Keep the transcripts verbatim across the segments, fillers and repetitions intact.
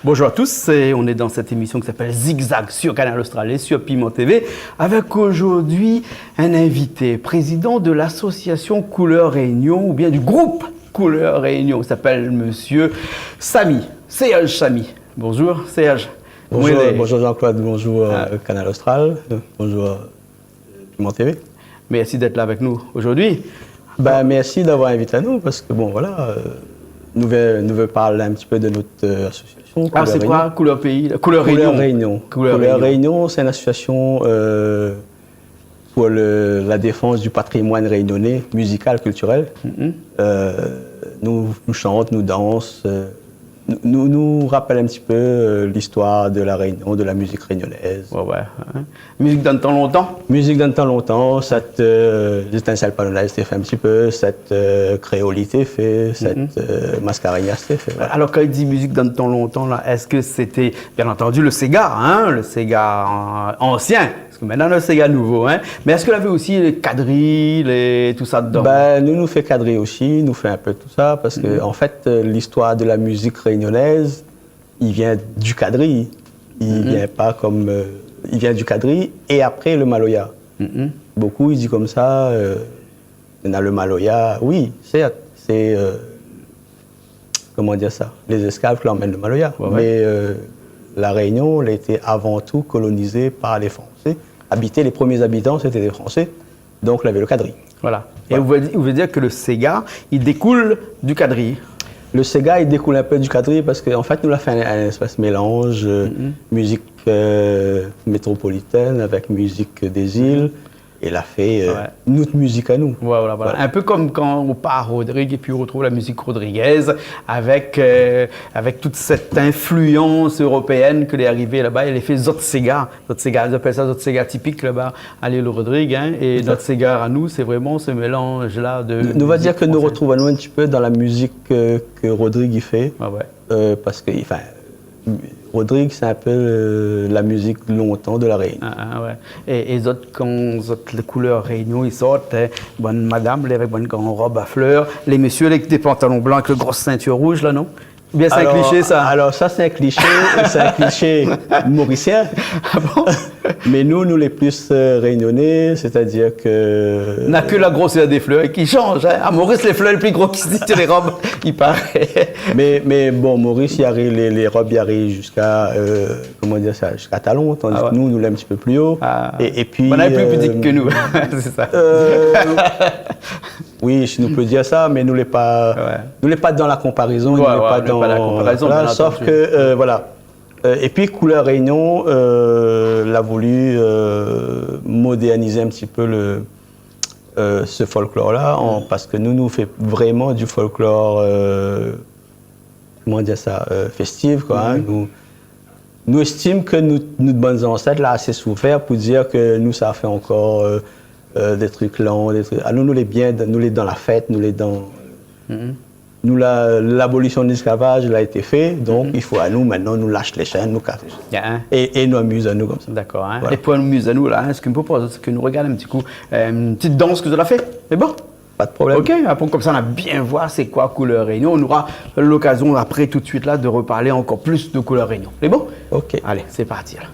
Bonjour à tous, et on est dans cette émission qui s'appelle Zigzag sur Kanal Austral et sur Piment T V, avec aujourd'hui un invité, président de l'association Couleur Réunion, ou bien du groupe Couleur Réunion, qui s'appelle monsieur Samy, Serge Samy. Bonjour Serge. Bonjour, bonjour Jean-Claude, bonjour, euh, Kanal Austral, euh, bonjour, euh, Piment T V. Merci d'être là avec nous aujourd'hui. Ben, mèrsi d'avoir invité anou, parske, bon, voilà, euh, nou vé, nou vé parl in ti pé de nout, euh, asosiasion. Ah, sé koi, Couleur Pays, Couleur Réunion ? Couleur Réunion. Couleur Réunion, sé in asosiasion, euh, pou le, la défans du patrimoine réunionnais, musical, culturel. Euh, nou, nou shant, nou dans, euh, nou, nou, nou rapèl in ti pé, euh, listoir de La Réunion, de la mizik rényonèz. Ouais, ouais, hein. Mizik dan tan lontan ? Mizik dan tan lontan, sat, euh, Zétinsèl Panona té fé in ti pé, sat, euh, Kréoli té fé, sat, euh, Mascarenhas té fé, voilà. Alor, kan i di mizik dan tan lontan la, èske sété, bien antandi, le séga, hein, le séga, euh, ansien ? Parske koméla néna le séga nouvo, hein. Mé èske lavé osi lé kadri, lé, tousa dedan ? Ben, nou, nou fé kadri osi, nou fé in pé tousa, parske, an fèt, euh, listoir de la mizik rényonèz, i vien du kadri. I vien pa kom, euh, i vien du kadri é apré le maloya. Bonpé i di konmsa, euh, néna le maloya, oui, sèrt, sé, euh, koman dir sa, lé zésklav ki la amenn le maloya. Ouais, ouais. Mé, euh, La Réunion, la été avan tou kolonizé par lé Fransé. Abité, lé promié abitan, sété lé Fransé. Donk, lavé le kadri. Voilà. Voilà. É ou vé, ou vé dir ke le séga, i dékoul du kadri ? Le séga, i dékoul in pé du kadri parske, an fèt, nou la fé in, in éspès mélanz, euh, mizik, euh, métropolitèn avèk mizik dé zil. É la fé, euh, nout mizik anou. Ouais, voilà, voilà. Voilà. In pé kom kan ou par Rodrig épi ou retrouv la mizik rodrigèz avèk, euh, avèk tout sèt influans éropéèn ke lé arivé laba, é la fé zot séga. Zot séga, zot i apèl sa zot séga tipik laba, a lil Rodrig, hein, é nout séga anou, sé vréman se mélanz-la de mizik fransèz. Nou, nou va dir ke nou retrouv anou in ti pé dan la mizik, euh, ke Rodrig i fé. Ah ouais. Euh, parske, anfin, Rodrig, sé in pé, euh, la mizik lontan de La Rénion. Ah, ah, ouais. É, é zot, kan zot, lé koulèr Rénion i sort, hein, bann madam, lé avèk bann gran rob a flèr, lé mésyé, lé, dé pantalon blan avèk le gro sintir rouz, la, non ? Oubien sé in kliché, sa ? Alor, sa, sé in kliché, sé in kliché morisien. Ah bon ? Mé nou, nou lé plis, euh, rényoné, sétadir ke... Na ke la grosèr dé flèr ki shanj, hein. A Moris, lé flèr lé pli gro ki, ki lé rob, i paré. Mé, mé bon, Moris, i ariv, lé, lé rob, i ariv ziska, euh, koman dir sa, ziska talon, tandi ke nou, nou lé in ti pé pli o. Ah. É, épi, bon, lé pli, euh, pitit ke nou. Sé sa. Euh, oui, si nou pé dir sa, mé nou lé pa, nou lé pa dan la konparézon, nou lé pa dan la konparézon, bien antandi. Sof ke, euh, voilà. Euh, épi Koulèr Rénion, euh, la voulu, euh, modèrniz in ti pé le, euh, se folklor-la, an, parske nou, nou fé vréman du folklor, euh, koman dir sa, euh, festif, koi, hein. Nou, nou éstim ke nou, nout bann zansèt la asé soufèr pou dir ke nou sa fé ankor, euh, euh, dé trik lan, dé trik, a nou, nou lé bien, nou lé dan la fèt, nou lé dan, nou la, labolision de lésklavaj la été fé, donk i fo anou, mintnan, nou lash lé shèn, nou kas. É, é nou amiz anou konmsa. Dakor, hein. Voilà. É pou amiz anou, la, hein, sak mi propoz, sé ke nou rogard in ti kou, euh, in ti dans ke zot la fé. Sé bon ? Pa de problèm. Ok, apré konmsa, nou va bien voir sé koi Koulèr Rénion. Nou nora lokazion apré, tout suit la, de reparl ankor plis de Koulèr Rénion. Sé bon ? Ok. Alé, sé parti, alor.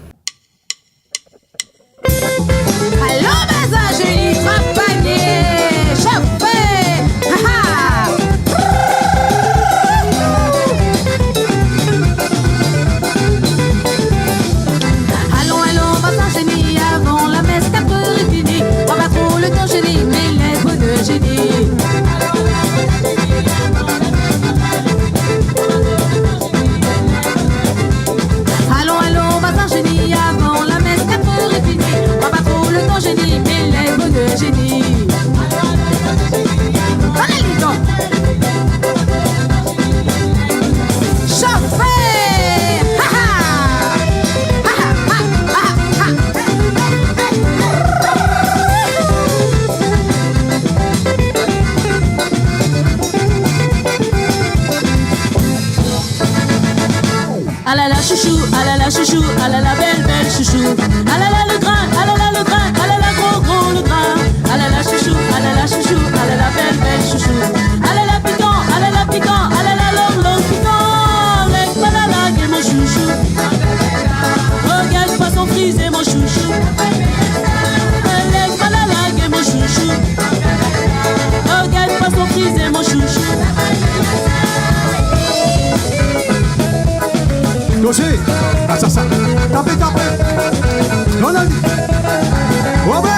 Alon, bazar Zéni, trap panié, shofé. Ha, ha. Alon, alon, bazar Zéni, avan la mès, katr èr lé fini. Pèrd pa tro le tan, Zéni, mé lé bonèr, Zéni. Alon, alon, bazar Zéni, avan la mès, katr èr lé fini. Pèrd pa tro le tan, Zéni, mé lé bonèr, Zéni. Alé, lé gars. Shofé ! Ha, ha ! Ha, ha, ha, ha, ha. Alala shoushou, alala shoushou, alala bèl, bèl shoushou. Alala le grin, alala le grin, alala gro, gro le grin. Alala shoushou, alala shoushou, alala bèl, bèl shoushou. Alala pikan, alala pikan, alala long, long pikan. Lès pa la larg mon shoushou. Sé, ah, sa, sa. Tapé, tapé. Non, non. Oubé.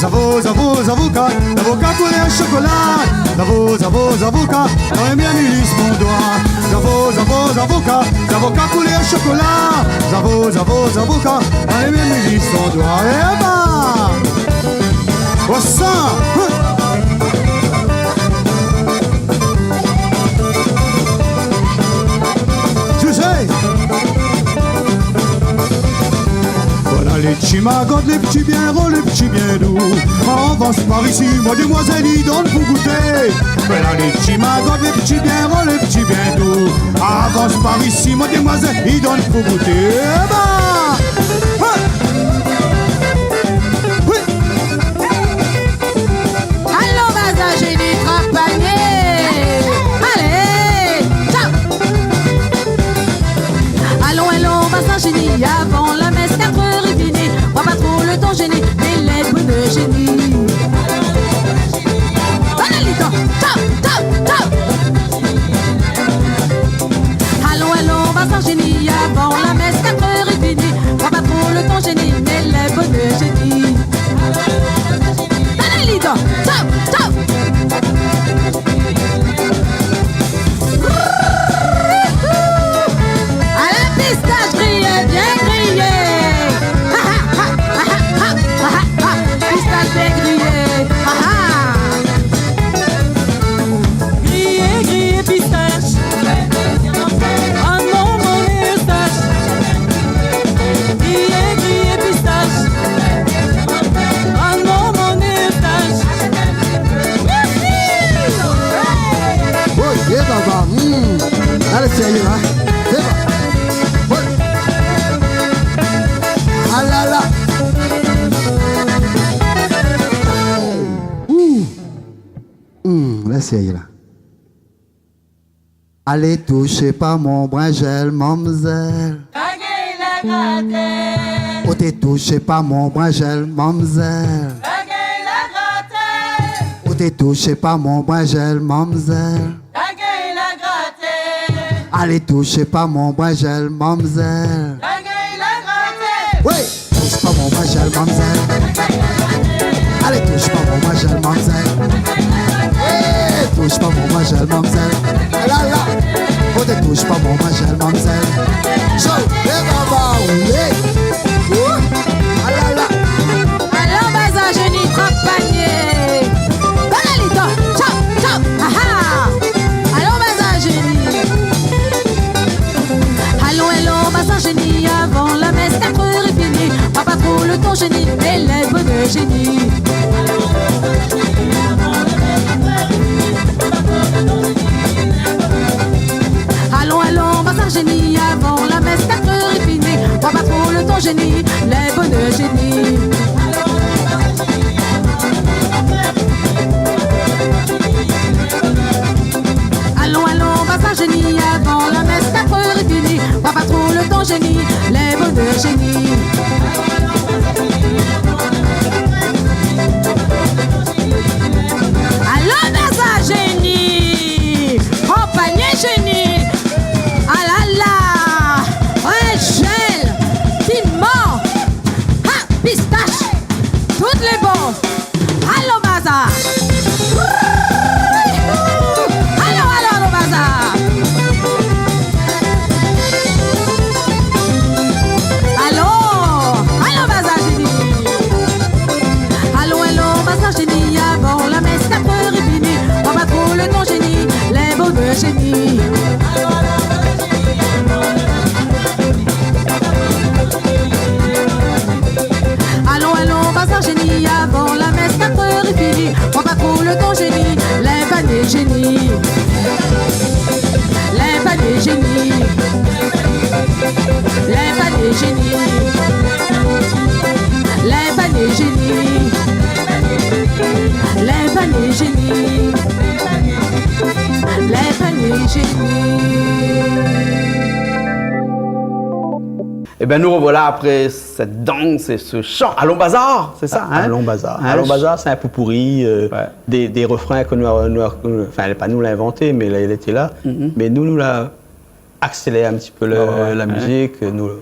Zavo, zavo, zavoka, zavoka koulèr shokola. Zavo, zavo, zavoka, dan lé mèr mi lis mon doi. Zavo, zavo, zavoka, zavoka koulèr shokola. Zavo, zavo, zavoka, dan lé mèr mi lis mon doi. Éba ! Osa ! Hin ! Zizé ! Voilà lé ti magort, lé ti bien ro, lé ti bien dou. Avans par isi, mon démoizèl, i donn pou gouté. Voilà lé ti magort, lé ti bien ro, lé ti bien dou. Avans par isi, mon démoizèl, i donn pou gouté. Éba ! Hin ! Oui ! Alon bazar, Zéni, trap panié. Alé, tchao. Alon, alon bazar, Zéni, avan la mès, katr èr i fini. Pran pa tro le tan, Zéni, mé lé bonèr, Zéni. Alé, lé tan, tchao, tchao, tchao. Alon, alon bazar, Zéni, avan la mès, katr èr i fini. Pran pa tro le tan, Zéni, mé lé bonèr, Zéni. Alé, lé tan, tchao, tchao. Alé, pistash griyé, bien griyé. Ha, ha, ha. Pistash bien griyé. Ha, ha. Griyé, griyé pistash. Amoin mon mustash. Griyé, griyé pistash. Amoin mon mustash. Oy, yé baba, hmm. Alé, sérié, hin ? Yé ba-, oy. Ah la la. Ouh. Hmm, la, sérié, la. Alé toush pa mon brinzèl, mamzèl. Bagay la graté. Ou té toush pa mon brinzèl, mamzèl. Bagay la graté. Ou té toush pa mon brinzèl, mamzèl. Bagay la graté. Alé toush pa mon brinzèl, mamzèl. Bagay la graté. Oui. Toush pa mon brinzèl, mamzèl. Alé, toush pa mon brinzèl, mamzèl. Eh, toush pa mon brinzèl, mamzèl. Ah la la. Ou té toush pa mon brinzèl, mamzèl. Sho, é baba, oulé. Ouh. Ah la la. Alon bazar, Zéni, trap panié. Alé, lé tan, tchao, tchao. Ah ah. Alon bazar, Zéni. Alon, alon bazar, Zéni, avan la mès, katr èr i fini. Pran pa tro le tan, Zéni, mé lé bonèr, Zéni. Alon, alon bazar, Zéni, avan la mès, katr èr i fini. Pran pa tro le tan, Zéni, lé bonèr, Zéni. Alon, alon bazar, Zéni, avan la mès, katr èr i fini. Pran pa tro le tan, Zéni, lé bonèr, Zéni. Alon bazar, Zéni. Pran panié, Zéni. Ah la la. Brinzèl, piman. Ha, pistash. Tout lé bon. Alon bazar. Alon, alon, alon bazar. Alon, alon bazar, Zéni. Alon, alon bazar, Zéni, avan la mès, katr èr i fini. Pran pa tro le tan, Zéni, lé bonèr, Zéni. Alon, alon bazar, Zéni, avan la mès, katr èr i fini. Pran pa tro le tan, Zéni, lé panié, Zéni. Lé panié, Zéni. Lé panié, Zéni. Lé panié, Zéni. Lé panié, Zéni. Lé panié, Zéni. Ében, nou revoilà apré sèt dans é se shan. Alon Bazar, sé sa, in ? Alon Bazar. In, Alon Bazar, sé in popouri, eu, dé, dé refrin ke nou, nou, anfin, pa nou la invanté, mé la, li lété la. Mé nou, nou la aksélèr in ti pé le, la mizik, nou,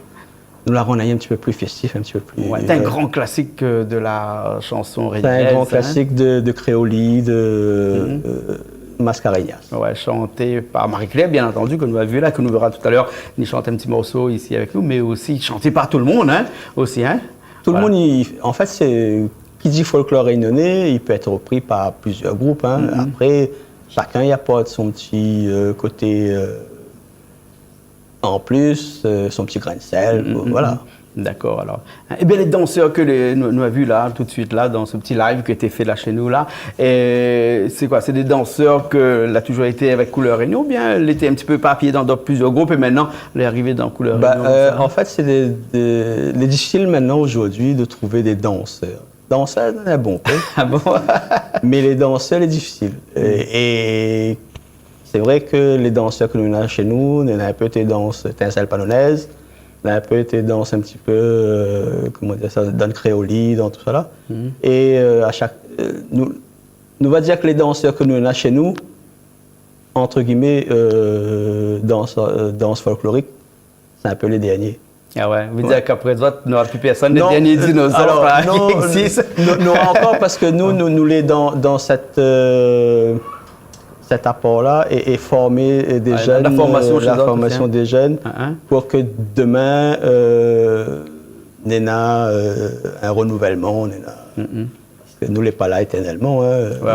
nou la rann in ti pé pli féstif, in ti pé pli, sé in gran klasik, eu, de la shanson rényonèz, in. Sé in gran klasik de, de kréoli, de, eu, maskarénaz. Oué, shanté par Marie-Claire, bien antandi, ke nou la vi la, ke nou vèra talèr, li shant in ti morso isi avèk nou, mé osi shanté par tout le moun, in, osi, in. Tout le moun, i, an fèt, sé, ki di folklor rényoné, i pé èt repri par plizièr group, in. Apré, shakinn i aport son ti, eu, koté, eu, an plis, eu, son ti grin de sèl, voila. Dakor, alor. Ében, lé dansèr ke lé, nou, nou la vi la, tout suit la, dan se ti live ke té fé la shé nou la, é sé koi, sé dé dansèr ke la touzour été avèk Couleur Réunion, oubien lété in ti pé éparpiyé dan, dan plizièr group, é mintnan, lé arivé dan Couleur Réunion, eu, konmsa ? An fèt, sé dé, dé, lé difisil mintnan, zordi, de trouvé dé dansèr. Dansèr, néna bonpé. A bon ? Mé lé dansèr, lé difisil. É, é sé vré ke lé dansèr ke nou néna shé nou, néna in pé té dans tinsèl panonèz, néna in pé té dans in ti pé, eu, koman dir sa, dan le kréoli, dan tousala. É, eu, a shak, eu, nou, nou va dir ke lé dansèr ke nou néna shé nou, antre gimé, eu, dans, eu, dans folklorik, sé in pé lé dèrnié. A oué, ou vé dir k'apré zot, nora pi pèrsone, lé dèrnié dinozor, la, non, isi. Non, non, ankor, parske nou, nou, nou lé dan, dan sèt, eu, sèt apor la, é, é formé, é, dé jenn, la formasion, eu, la formasion dé jenn, pou ke domin, eu, néna, eu, in renouvèlman, néna. Parske nou lé pa la étèrnèlman, in, eu,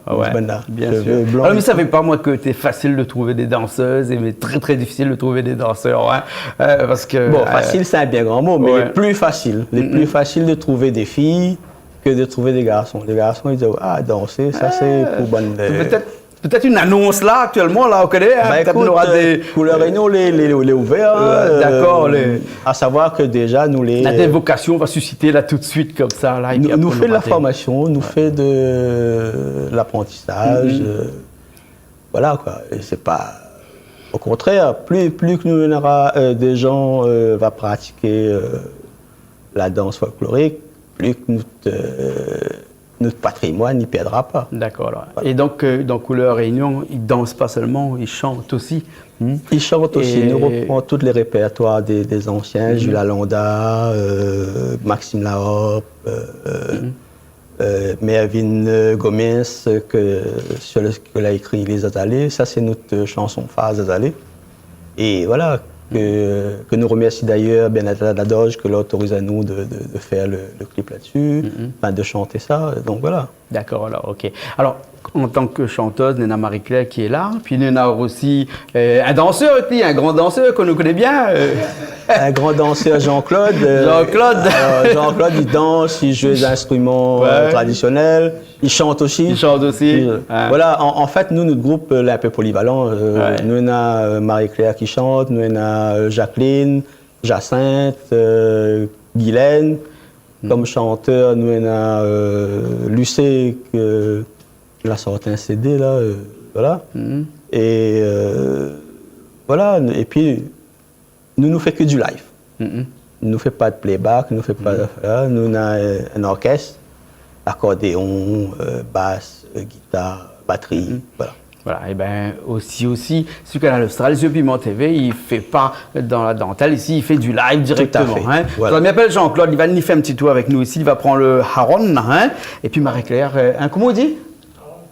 nou sé bann la, shové blan. Bien sir. Alor, mi savé pa, moin, ke té fasil de trouvé dé dansèz, é, mé trè, trè difisil de trouvé dé dansèr, in. Eu, parske, bon, eu, fasil, sé in bien gran mo, mé lé pli fasil. Lé pli fasil de trouvé dé fiy ke de trouvé dé garson. Lé garson, i di, a, dansé, sa, sé pou bann, eu, pétèt Pétèt in anons la, aktièlman, la, ou koné, in, pétèt nou nora dé, eu, Couleur Réunion, lé, lé, lé ouvèr, eu, dakor, eu, a savoir ke déza, nou lé, la dé vokasion va sisité la tout suit, konmsa, la, é pi apré nou fé de la formasion, nou fé de laprantisaz, eu, voila, koi. É sé pa, o kontrèr, pli, pli ke nou nora, eu, dé jan, eu, va pratiké, eu, la dans folklorik, pli ke nout, eu, nout patrimoine i pèrdra pa. Dakor, alor. Voila. É donk, eu, dan Couleur Réunion, i dans pa sèlman, i shant osi. I shant osi. É nou repran tout lé répèrtoir dé, dé zansien, Jules Alanda, eu, Maxime Lahope, eu, eu, Mervyn, eu, Gomes, eu, ke, sir le, ke la ékri Lé Zazalé. Sa, sé nout, eu, shanson far, Zazalé. É voila, ke, ke nou remèrsi dayèr Bernadette Ladoge ke la otoriz anou de, de, de fèr le, le klip la dsi, anfin, de shanté sa, donk voila. Dakor, alor, OK. Alor, an tan ke shantèz, néna Marie-Claire ki lé la, pi néna osi, eu, in dansèr, épi in gran dansèr ke nou koné bien, eu. In gran dansèr, Jean-Claude, eu, Jean-Claude. Alor, Jean-Claude, li dans, li zoué dé zinstriman, eu, tradisionèl. Li shant osi. Li shant osi. Li, eu, voila, an, an fèt, nou, nout group, eu, lé in pé polivalan. Eu, nou néna, eu, Marie-Claire ki shant, nou néna, eu, Jacqueline, Jacinthe, eu, Guylaine. Kom shantèr, nou néna, eu, Lucé, ke la sort in CD la, eu, voila. É, eu, voila, épi, nou, nou fé ke du live. Nou fé pa de playback, nou fé pa, voila, nou néna, eu, in orkès, akordéon, eu, bas, eu, gitar, batri, voila. Voila, ében, osi, osi, su Kanal Austral, Yeux Piment TV, i fé pa dan la dantèl isi, i fé du live dirèkteman, in. Tout à fait, voila. Alor, mi apèl Jean-Claude, li va ni fé in ti tour avèk nou isi, li va pran le haron, in, épi Marie-Claire, eu, in, koman ou di ?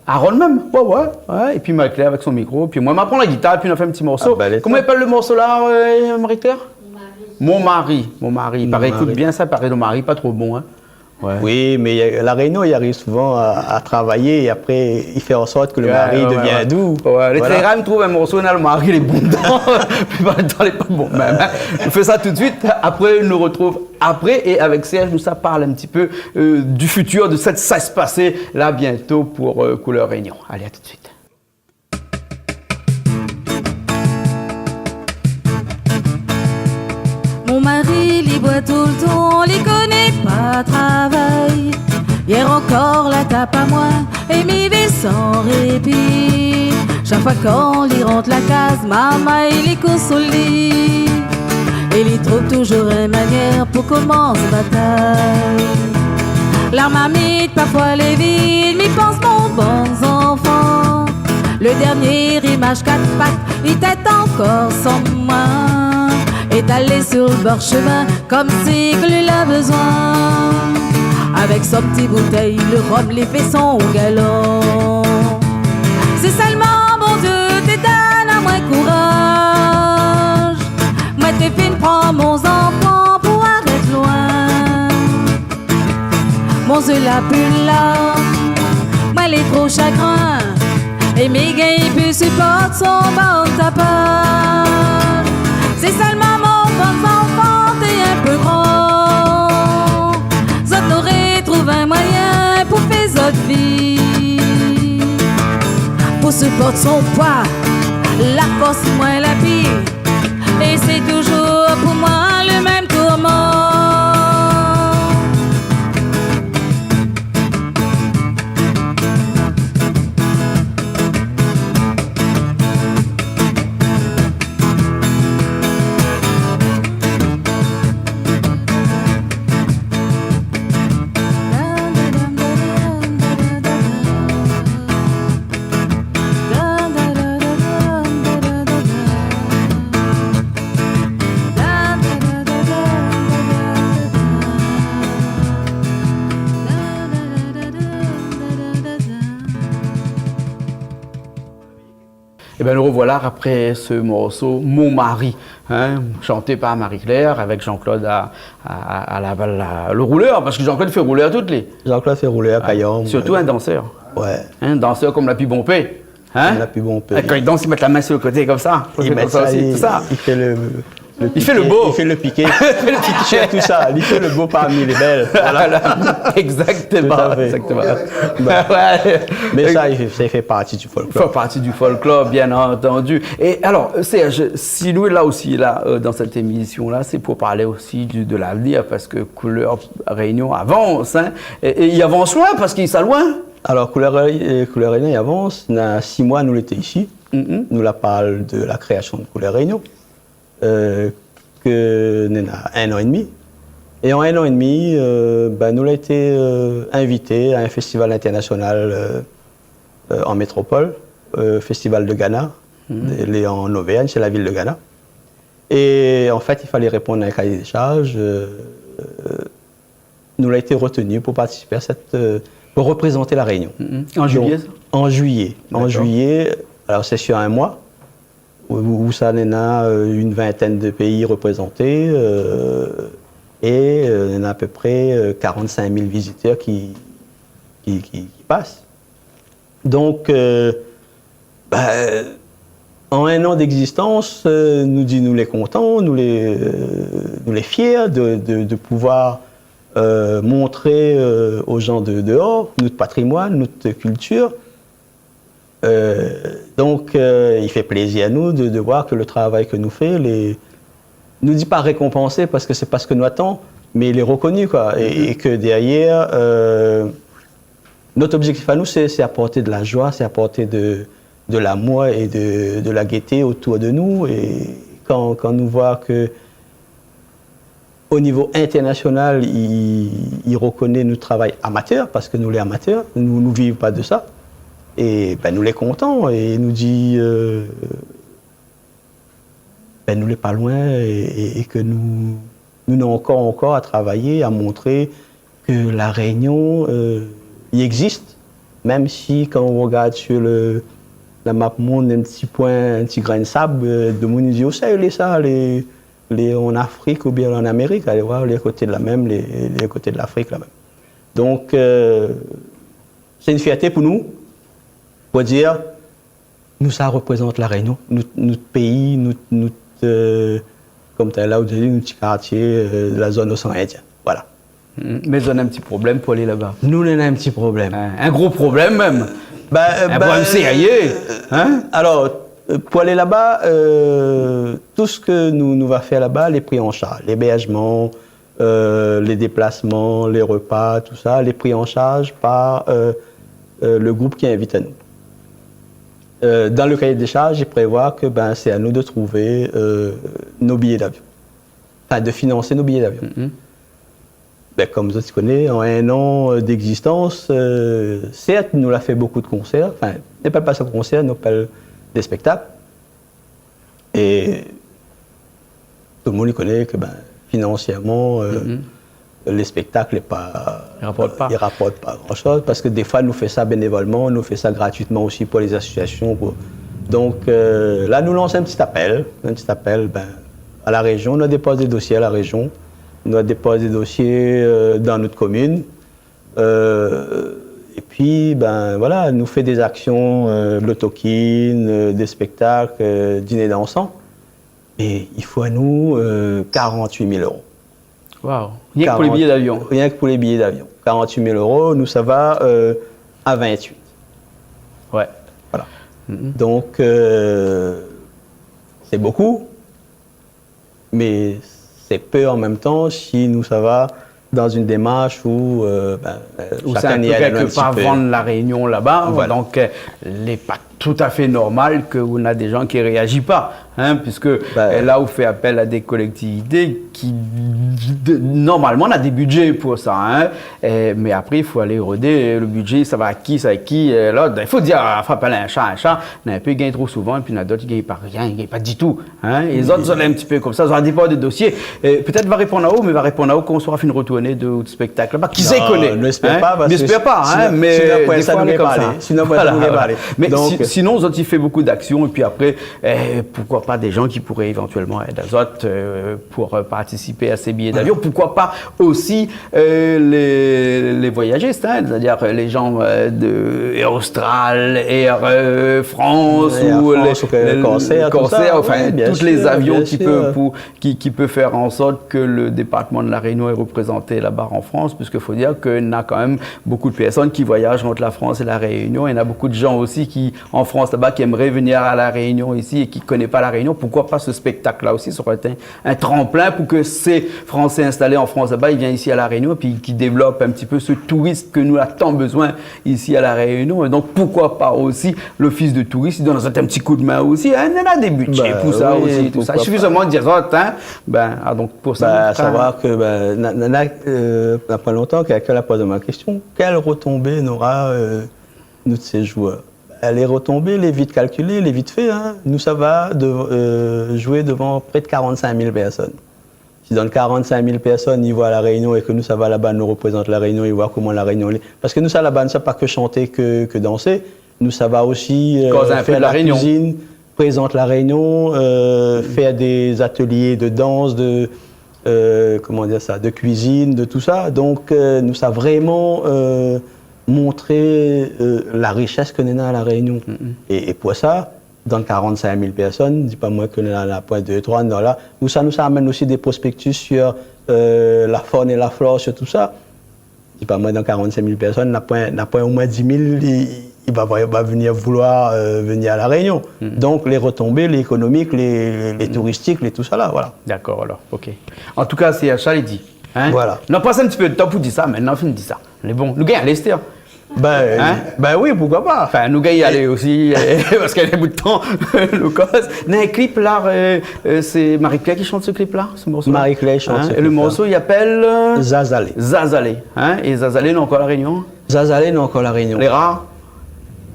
Aaron mèm, oué, oué, oué. Épi Marie-Claire avèk son mikro, épi moin, ma pran la gitar, épi nou fé in ti morso. A, ba, lé top. Koman i apèl le morso la, eu, Marie-Claire ? Mon mari. Mon mari, mon mari. Mon mari. I paré, ékout bien sa, i paré le mari pa tro bon, in. Oué. Oui, mé, eu, La Rényon, i ariv souvan a, a travay, é apré, i fé an sort ke le mari i devien dou. Oué, oué. Voila. Lé tré rar, mi trouv in morso, néna le mari lé bon dedan. Pi, ba, le tan lé pa bon mèm, in. Nou fé sa tout suit. Apré, nou retrouv apré, é avèk Serge, nou sa parl in ti pé, eu, du futur, de sak sa s pasé la bientôt pou, eu, Couleur Réunion. Alé, a tout suit. Mon mari, li boir toultan, li koné pa travay. Yèr ankor, la tap amoin, é mi vé san répi. Shak foi kan li rant la kaz, marmay li konsol li. É li trouv toujour in manièr pou komans batay. Larmamit parfoi lé vid, mi pans mon bann zanfan. Le dernié imaj kat pat, li tèt ankor san moin. Étalé su le bor shemin, konmsi ke li la bezoin. Avèk son ti boutèy, le rom li fé son galan. Si sèlman Bondié té donn amoin kouraj, moin té fine pran mon zanfan pou arèt loin. Mon zié la pi la, moin lé tro shagrin, é mi gingn pi siport son bann tapaj. Si sèlman mon bann zanfan té in pé gran, zot noré trouv in moiyin pou fé zot vi. Pou siport son poi, la fors moin la pi, é sé toujour pou moin le mèm tourman. Ében, nou rovoila apré se morso Mon mari, in, shanté par Marie-Claire avèk Jean-Claude a, a, a, a la, a la, le roulèr, parske Jean-Claude i fé roulèr tout, li. Jean-Claude i fé roulèr, kayanm, sirtou in dansèr. Ouais. In dansèr konm la pi bonpé. In ? Konm la pi bonpé. É kan li dans, li mèt la min su le koté konmsa. I fé konmsa osi, li, tout sa. Li fé le, le piké, li fé le piké. Li fé le piké. Li fé tout sa. Li fé le bo parmi lé bèl. Voilà. Voilà. Exactement, exactement. Tout à fait. Bah, ouais. Mé sa, i fé, sa i fé parti du folklor. I fé parti du folklor, bien entendu. É alor, Serge, si nou lé la osi, la, euh, dan sèt émision-la, sé pou parl osi du, de lavenir, parske Couleur Réunion avans, in, é, é i avans loin, parske i sa loin. Alor, Couleur, euh, Couleur Réunion i avans, na sis moi nou lété isi. Mhm. Nou la parl de la kréasion de Couleur Réunion, euh, ke néna in an é demi. É an in an é demi, euh, bin, nou la été, euh, invité a in festival international, euh, euh, an métropol, euh, festival de Ghana, mhm, de, lé an Auvergne, sé la vil de Ghana. É an fèt, i falé réponn a in kayé dé sharj, euh, nou la été retenu pou partisip a sèt, euh, pou reprézant La Rénion. Mhm. An juiyé, sa ? Donk, an juiyé. An juiyé, alor sé sir in moi, ousa néna, euh, in vintèn de péi reprézanté, euh, é, euh, néna a pé pré, euh, karant-sink mil vizitèr ki, ki, ki, ki pas. Donk, euh, ba, an in an d'égzistans, euh, nou di nou lé kontan, nou lé, euh, nou lé fièr de, de, de pouvoir, euh, montré, euh, o jan de déor nout patrimoine, nout kiltir. Euh, donk, euh, i fé plézir anou de, de voir ke le travay ke nou fé, lé, nou di pa rékonpansé parske sé pa sak nou atann, mé lé rekoni, koi. É, é ke dèrièr, euh, nout objéktif anou, sé, sé aport de la joi, sé aport de, de lamour é de, de la gété otour de nou. É kan, kan nou voi ke o nivo internasional, i, i rekoné nout travay amatèr, parske nou lé amatèr, nou, nou viv pa de sa. É, bin, nou lé kontan é nou di, euh, bin, nou lé pa loin é, é, é ke nou, nou néna ankor, ankor a travay, a montré ke La Rénion, euh, i égzis, mèm si kan ou regard sir le, la map mond, in ti poin, in ti grin sab, euh, demoun i di, ousa i lé sa, lé, lé an Afrik oubien an Amérik, alé voir, lé koté la mèm, lé, lé koté de Lafrik la mèm. Donk, euh, sé in fièrté pou nou, pou dir, nou sa reprézant La Rénion, nout, nout péi, nout, nout, euh, konm talèr ou di, nout ti kartié, euh, de la zone Océan Indien. Voilà. Mm, mé zot néna in ti problèm pou alé laba. Nou néna in ti problèm. In, in gro problèm mèm. Ba, euh, in problèm sérié, in ? Alor, euh, pou alé laba, euh, tout sak nou, nou va fèr laba, lé pri an sharj, lébèrzman, euh, lé déplasman, lé repa, tousa, lé pri an sharj par, euh, euh, le group ki invit anou. Euh, dan le kayé dé sharj, i prévoi ke, bin, sé anou de trouvé, euh, nout biyé d'avion. enfin, de financer nos billets d'avion. Mhm. Ben, kom zot i koné, an in an, euh, d'existence, euh, certes, nou la fé beaucoup de concerts, enfin, nou apèl pa sa concert, nou apèl des spectacles. É tout le monde i koné ke, ben, financièrement, euh, le spectacle est pas, i raport pa, i raport pa grand-chose, parske défoi nou fé sa bénévolement, nou fé sa gratuitement aussi pour les associations, pour, donc, euh, la nou lans in ti apèl, in ti apèl, ben, à la région, nou dépoz dé dosié à la région, nou dépoz dé dosié, euh, dan nout komine. Euh, épi, ben, voilà, nou fé dé aksion, euh, lotokin, euh, dé spectacle, euh, diné dansan. É i fo anou, euh, quarante-huit mille euros. Waouh. Rienk pou lé biyé d'avion. Rienk pou lé biyé d'avion. Quarante-huit mille euros, nou sava, euh, à vingt-huit. Ouais. Voilà. Mhm. Donc, euh, c'est beaucoup. Mé sé pé an mèm tan si nou sava dan in démarsh ousa, euh, ben, euh, ou sa shakinn i pé alé in kèk par ti pé vann La Rénion laba, voilà. Donk, euh, lé pa toutafé normal ke ou na dé jan ki réazi pa, hein, puiske, ben, euh, la ou fé apèl a dé kolèktivité ki, de, normalman, na dé bidjé pou sa, hein. É, mé apré, i fo alé rodé, le bidjé, sa va a ki, sa va a ki, euh, lot. I fo dir, euh, fo apèl in sha in sha. Na in pé i gingn tro souvan, épi na dot i gingn pa rien, i gingn pa ditou, hein. É zot, zot lé in ti pé konmsa, zot la dépoz dé dosié. É pétèt va réponn aou, mé va réponn aou kan ou sra fine rotourné de, de spectacle laba. Kisa i koné, hein ? Non, nou éspèr pa, parske sinon, sinon, apré sa, nou gingn pa alé. Sinon, apré sa, nou gingn pa alé. Donk, euh, mé si-, sinon, zot i fé bokou d'aksion, épi apré, eh, poukoi pa dé jan ki pouré évantuèlman èd azot, euh, pou, euh, partisipé a sé biyé d'avion. Voilà. Poukoi pa osi, euh, lé, lé voyazis, hein, sétadir, euh, lé jan, euh, de Air Austral, Air, euh, France, Air France, lé, ou ke lé, Corsair, tout sa. Corsair, anfin, tout lé avion ki pé, pou, ki, ki pé fé an sort ke le départman de La Rénion lé reprézanté laba an Frans, puiske fo dir ke na kan mèm bokou de pèrsone ki voyaz ant la Frans é La Rénion, é na bokou de jan osi ki an Frans laba ki èmré vnir a La Rénion isi é ki koné pa La Rénion. Poukoi pa se spèktak-la osi, sa sré in, in tranplin pou ke sé Fransé instalé an Frans laba, i vien isi a La Rénion, épi ki dévlop in ti pé se tourism ke nou na tan bezoin isi a La Rénion. É donk, poukoi pa osi l'ofis de tourism i donn azot in ti koudmin osi, hein, néna dé bidjé pou sa osi, tout sa. Ba oui, poukoi pa. I sifi solman dir azot, hein, ben, ah, donk pou sa, ba, savoir ke, ben, na, na, na, euh, na pa lontan, kèlkin la poz amoin la késtion, kèl rotonbé nora, euh, nout séjour. Lé rotonbé lé vit kalkilé, lé vit fé, hein. Nou sava de, euh, zoué dovan pré de quarante-cinq mille pèrsone. Si dan quarante-cinq mille pèrsone i voi La Rénion é ke nou sava laba, nou reprézant La Rénion, i voi koman La Rénion lé. Parske nou sa laba, nou sa pa ke shanté, ke, ke dansé. Nou sava osi, euh, koz in pé fé de la kuizine, prézant La Rénion, euh, fé dé atelié de dans, de, euh, koman dir sa, de kuizine, de tout sa. Donk, euh, nou sa vréman, euh, montré, euh, la richès ke nou néna a La Rénion. Mm. É, é pou sa, dan quarante-cinq mille pèrsone, di pa moin ke na, na poin dé, troi, non, la, ousa nou sa amenn osi dé prospèktis sur, euh, la faune et la flore, sur tout sa. Di pa moin, dan quarante-cinq mille pèrsone, na poin, na poin omoin dix mille, i, i va, va vnir vouloir, euh, vnir a La Rénion. Mm. Donk, lé rotonbé, lé ékonomik, lé, lé touristik, lé tout sa la, voilà. Dakor, alor, OK. An tou ka, sé sa li di, hein ? Voilà. Nou la pas in ti pé de tan pou di sa, mé nou la fine di sa. Lé bon, nou gingn alé, astèr. Ben, hein ? Ben oui, poukoi pa ? Anfin, nou gingn alé osi, euh, parske na bout de tan, nou koz. Néna in klip la, euh, euh, sé Marie-Claire ki shant se klip-la, se morso-la ? Marie-Claire i shant se klip-la. Hein ? É le morso i apèl, euh, Zazalé. Zazalé, hein ? É Zazalé, néna ankor La Rénion ? Zazalé, néna ankor La Rénion. Lé rar ?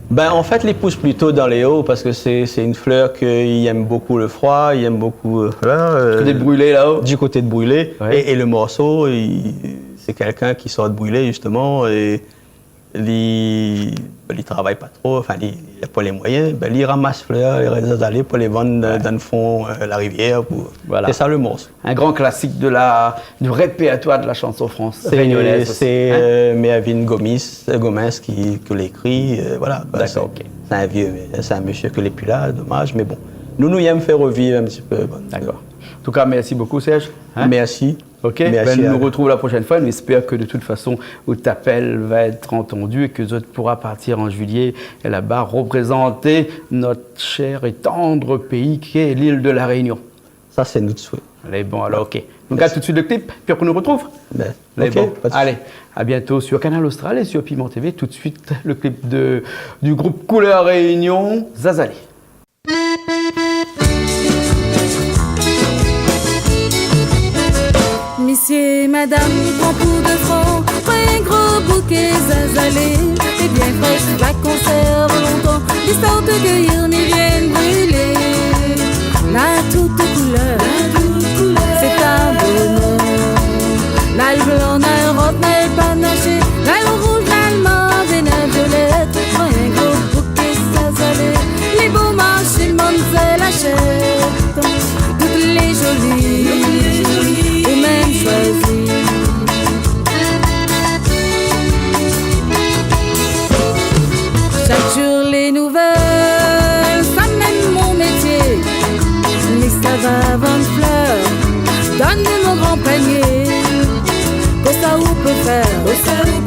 Ben, an fèt, li pous plito dan lé o, parske sé, sé in flèr ke i èm bokou le froi, i èm bokou, euh, voilà, euh, du koté de Brulé, la-o ? Du koté de Brulé. Ouais. É, é le morso, i, sé kèlkin ki sort de Brulé, zistoman, é li, ben, li travay pa tro, anfin, li, li na pa lé moiyin, ben, li ramas flèr, li ramas zazalé pou lé vann, euh, dan le fon, euh, la rivièr, pou, voilà. Sé sa le morso. Un grand classique de la, du répertoire de la chanson France, réunionnaise aussi, hein ? Sé, sé, euh, Mervyn Gomis, euh, Gomez ki, ki la ékri, euh, voilà. Ben, dakor, sé, OK. Sé in vié, sé in mésyé ke lé pi la, domaz, mé bon. Nou, nou èm fé reviv in ti pé, bon. Dakor. An tou ka, mèrsi bokou, Serge, hein ? Mèrsi. OK, mèrsi, ben, nou artrouv la proshèn foi. Nou éspèr ke de tout fason, out apèl va èt antandi é ke zot poura partir an zilié laba, reprézant nout shèr é tann péi ki lé lil de La Rénion. Sa, sé nout soué. Alé, bon, alor, OK. Mèrsi. Nou gard tout de suit le klip, pi apré nou artrouv. Ben, OK, pa de sousi. Alé, à bientôt sur Kanal Austral et sur Piment T V. Tout de suite, le clip de, du groupe Couleur Réunion, Zazalé. Madam, pran pou dé fran, pran in gro bouké zazalé, lé bien frèsh, va konsèrv lontan, li sort kèyir, mi vien brilé. Na tout koulèr, sé in bonèr. Na le blan, na le roz, na le panaché, na le rouz, na le mov é na le violèt. Pran in gro bouké zazalé, lé bo marsh, manzèl ashèt. Tout lé zoli, ou mèm shoizi. Shak zour lé nouvèl, sa mèm mon métié. Mi sava vann flèr, donn mon gran panié. Kosa ou pé fèr, kosa ou